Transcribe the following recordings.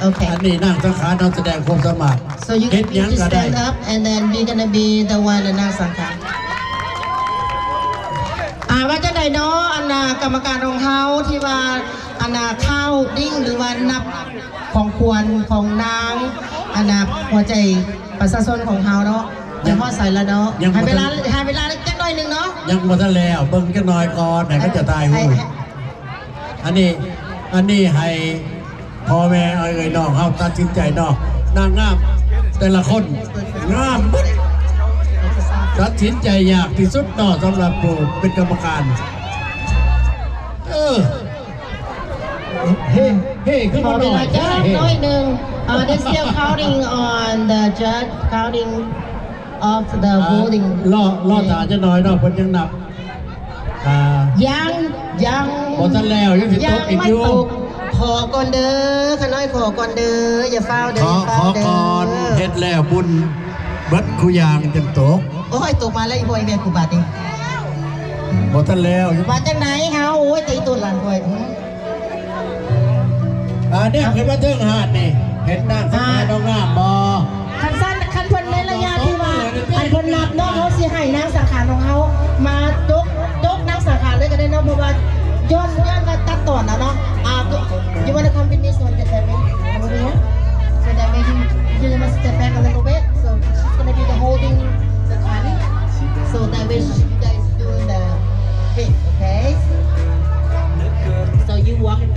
Okay. ອັນນີ້ນາງສັງຂານເຮົາສະແດງຄວາມສາມາດ So you, ເຮັດຫຍັງກໍໄດ້ you just stand up and then we're gonna be the one ນາງສັງຂານ ອ່າ ວ່າຈັ່ງໃດເນາະ ອັນນ່າ ກຳມະການຂອງເຮົາທີ່ວ່າ ອັນນ່າ ເຄົາດລິ້ງ ຫຼືວ່ານັບຂອງຂວັນຂອງນາງ ອັນນ່າ ຫົວໃຈປະຊາຊົນຂອງເຮົາເນາະ ໄປຮອດໃສລະເນາະ ໃຫ້ເວລາ ໃຫ້ເວລາຈັກໜ້ອຍໜຶ່ງເນາະ ຍັງບໍ່ທັນແລ້ວ ເບິ່ງຈັກໜ້ອຍກ່ອນ ໃຫ້ເຂົາເຈົ້າຖ່າຍຮູບ ອັນນີ້ ອັນນີ້ໃຫ້ພໍ່ແມ່ເອີຍນ້ອງເຮົາຕັດສິນໃຈເນາະ ນາງງາມແຕ່ລະຄົນງາມໝົດ ຕັດສິນໃຈຍາກທີ່ສຸດເນາະ ສຳລັບຜູ້ເປັນກຳມະການ ເອີ ເຮ ເຮ ຄືບໍ່ນ້ອຍ ໜ້ອຍໜຶ່ງ uh, they're still counting on the judge counting of the voting ລໍ ລໍຖ້າຈັກໜ້ອຍເນາະ ເພິ່ນຍັງນັບ ອ່າ ຍັງ ຍັງ ບໍ່ທັນແລ້ວ ຍັງຊິຕົກອີກຢູ່ ຍັງບໍ່ຕົກ ຂໍກ່ອນເດີ ຂ້ານ້ອຍຂໍກ່ອນເດີ ຢ່າຟ້າວເດີ ຂໍ ຂໍກ່ອນ ເຮັດແລ້ວບຸນເບິດຄູ່ຢ່າງຈຶ່ງຕົກ ໂອ້ຍ ຕົກມາແລ້ວ ອີ່ພໍ່ອີ່ແມ່ກູບາດນີ້ ບໍ່ທັນແລ້ວ ວ່າຈັ່ງໃດເຮົາ ໂອ້ຍ ຕີໂຕນຫຼານຂ້ອຍ ອ່າ ແນມຂຶ້ນມາເທິງຫາດນີ້ ເຫັນນາງສະຫງາຍງາມບໍ່? ຄັນຊັ້ນ ຄັນເພິ່ນໃນໄລຍະທີ່ວ່າ ອັນເພິ່ນນັບເນາະ ເຮົາຊິໃຫ້ນາງສັງຂານຂອງເຮົາມາຈົກ ຈົກນາງສັງຂານເລີຍກໍໄດ້ເນາະ ເພາະວ່າຍ້ອນ ຍ້ອນວ່າຕັດຕອນແລ້ວເນາະ ອ່າ You wanna come with me so that I may come over here? So that way you, you must step back a little bit. So she's gonna be the holding the money. So that way you guys doing the thing, okay? So you walk. We're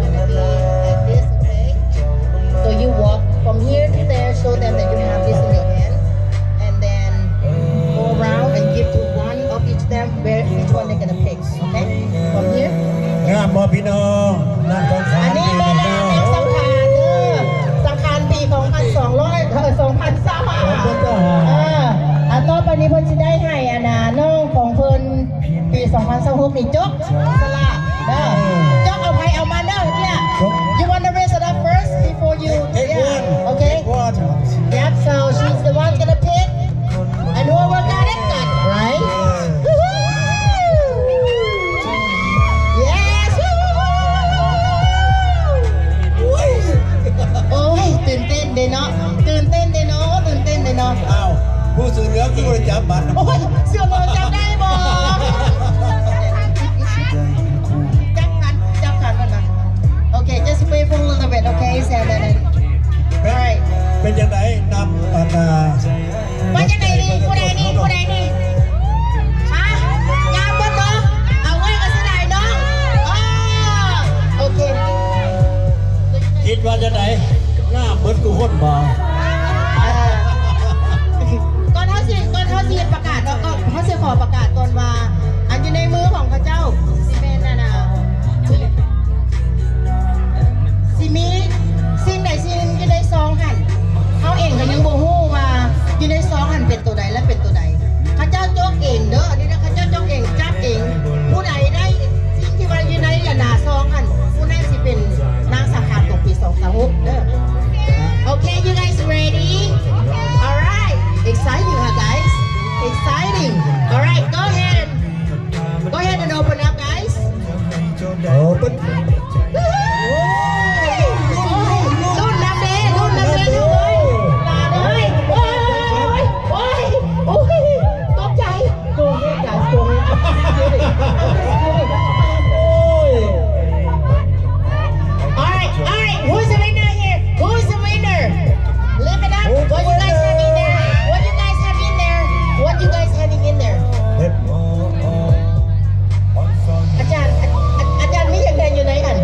gonna be like this, okay? So you walk from here to there, show them that you have this in your hand, and then go around and give to one of each them where, which one they're gonna pick. Okay? From here. ງາມບໍ່ພີ່ນ້ອງ? ນາງສັງຂານ ອັນນີ້ແມ່ນນາງສັງຂານເດີ ສັງຂານປີສອງພັນສອງຮ້ອຍ ເອີ ສອງພັນຊາວຫ້າ ເອີ ອັນຕໍ່ໄປນີ້ເພິ່ນຊິໄດ້ໃຫ້ອັນນ່າ ນ້ອງຂອງເພິ່ນປີສອງພັນຊາວຫົກນີ້ຈົກສະຫຼາກເດີ ຈົກເອົາໃຜເອົາມັນເດີ ເອີ You wanna raise it up first before you, yeah, okay. Yep, so she's the one gonna pick. And whoever got it, got it, right? Yes! ໂອ້ຍ ຕື່ນເຕັ້ນເດ້ເນາະ ຕື່ນເຕັ້ນເດ້ເນາະ ຕື່ນເຕັ້ນເດ້ເນາະ ອ້າວ ຜູ້ເສື້ອເຫຼືອງຄືບໍ່ໄດ້ຈັບບັດ ໂອ້ຍ ເສື້ອເຫຼືອງຈັບໄດ້ບໍ່? ຈັບກັນ ຈັບກັນເພິ່ນວ່າ Okay, just wait for a little bit, okay? Stand there. All right. ເປັນຈັ່ງໃດ ນັບອັນນ່າ ວ່າຈັ່ງໃດນີ້ ຜູ້ໃດນີ້ ຜູ້ໃດນີ້ ຮະ ງາມເບິດເນາະ ເອົາເວີຍ ກໍເສຍດາຍເນາະ ອໍ ໂອເຄ ຄິດວ່າຈັ່ງໃດ ງາມເບິດທຸກຄົນບໍ່? ເອີ ກ່ອນເຮົາຊິ ກ່ອນເຮົາຊິປະກາດເນາະ ກໍເຮົາຊິຂໍປະກາດກ່ອນວ່າ ອັນຢູ່ໃນມືຂອງເຂົາເຈົ້າ ຊິແມ່ນອັນນ່າ ຊິມີສິ່ງໃດສິ່ງໜຶ່ງຢູ່ໃນຊອງຫັ້ນ ເຮົາເອງກໍຍັງບໍ່ຮູ້ວ່າຢູ່ໃນຊອງຫັ້ນເປັນໂຕໃດ ແລະ ເປັນໂຕໃດ. ເຂົາເຈົ້າຈົກເອງເດີ ອັນນີ້ນະ ເຂົາເຈົ້າຈົກເອງ ຈັບເອງ. ຜູ້ໃດໄດ້ສິ່ງທີ່ວ່າຢູ່ໃນອັນໜ້າຊອງຫັ້ນ ຜູ້ນັ້ນຊິເປັນນາງສັງຂານຂອງປີສອງພັນຊາວຫົກເດີ. Okay, you guys ready? Alright. Exciting, huh, guys? Exciting. Alright, go ahead and, go ahead and open up, guys. Open. ລຸ້ນນຳເດ້ ລຸ້ນນຳເດ້ລູກເອີຍ ຫຼານເອີຍ ໂອ້ຍ ໂອ້ຍ ໂອ້ຍ ຕົກໃຈ Go ahead, guys, go ahead. All right, all right, who's the winner here? Who's the winner? Lift it up. What you guys have in there? What you guys have in there? What you guys having in there? ອາຈານ ອາ ອາ ອາຈານມີຫຍັງແດ່ຢູ່ໃນຫັ້ນ?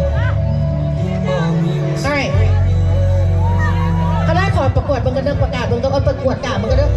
All right. ເຮົາໄດ້ຂໍປະກວດເບິ່ງກັນເດີ ປະກາດເບິ່ງກັນ ເອີ ປະກວດກາເບິ່ງກັນເດີ.